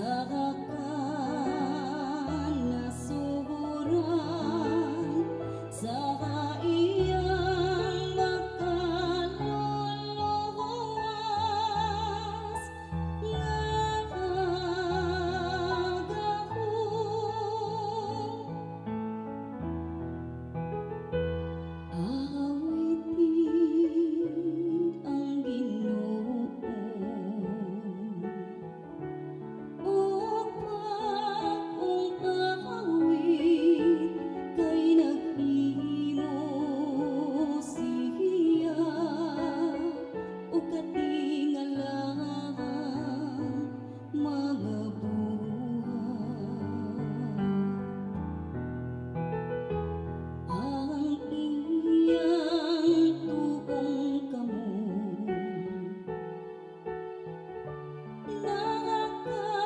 Sa kanasuran sa iyang makaluluwas nga gahom. Awiti ang Ginoo ug bag-ong awit kay naghimo siya og katingalahang mga buhat. Ang iyang tuong kamot nakakapot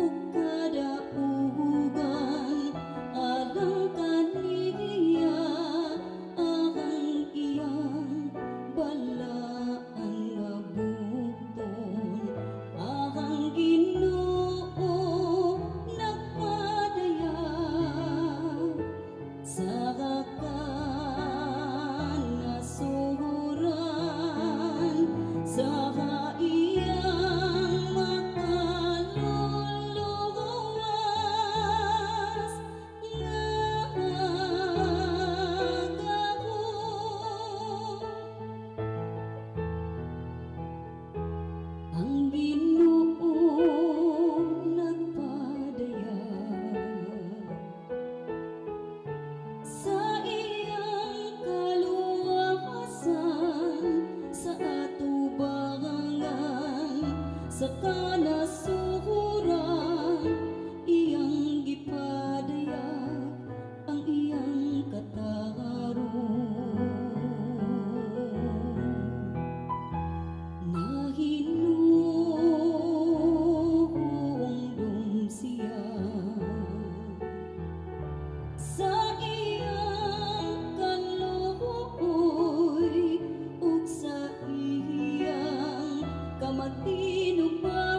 og kadaugan alang kaniya ang iyang balaan nga bukton. Ang Ginoo nagpadayag sa kanasuran sa iyang makaluluwas nga gahom. Ang Ginoo nagpadayag sa iyang kaluwasan sa atubangan sa kanasuran. Iyang gipadayag ang iyang katarong. Nahinumdum siya sa iyang kaluoy ug sa iyang kamatinubagan.